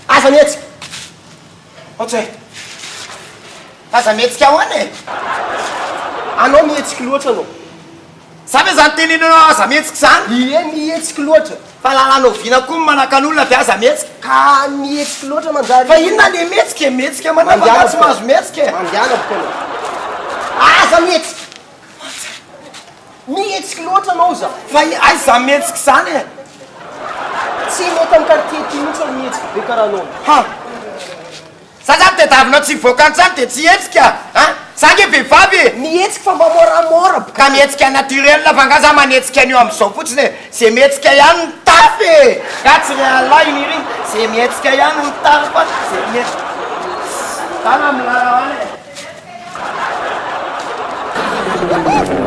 Aza mihetsika! Ohatry e! Aza mihetsika ahoana e? Anao mihetsiky loatra anao. Za ve zany teneninao aza mihetsika zany? Ie mihetsiky loatra. Fa lalàna oviana koa ny manakan'olona de aza mihetsika? Ka mihetsiky loatra manjary. Fa inona le mihetsika e? Mihetsika manao fa nga tsy mahazo mihetsika e? Mandehana boka anao. Aza mihetsika! Mihetsiky loatra anao za. Fa aiza zany mihetsika zany e? Tsy mety am quartier ty mihitsy olo mihetsiky be karaha anao. Ha! Za zany tadiavinao tsy hivoaka any tsany de tsy hihetsika a! Za nge vehivavy e! Mihetsika fa mba moramora boka. Ka mihetsika naturel fa nga za manetsika an'io amzao fotsiny e! Ze mihetsika ihany no tafy e! Nga tsy re Allah i Nirina? Ze mihetsika ihany no tafy fa ze mihetsika. Tana milala any e!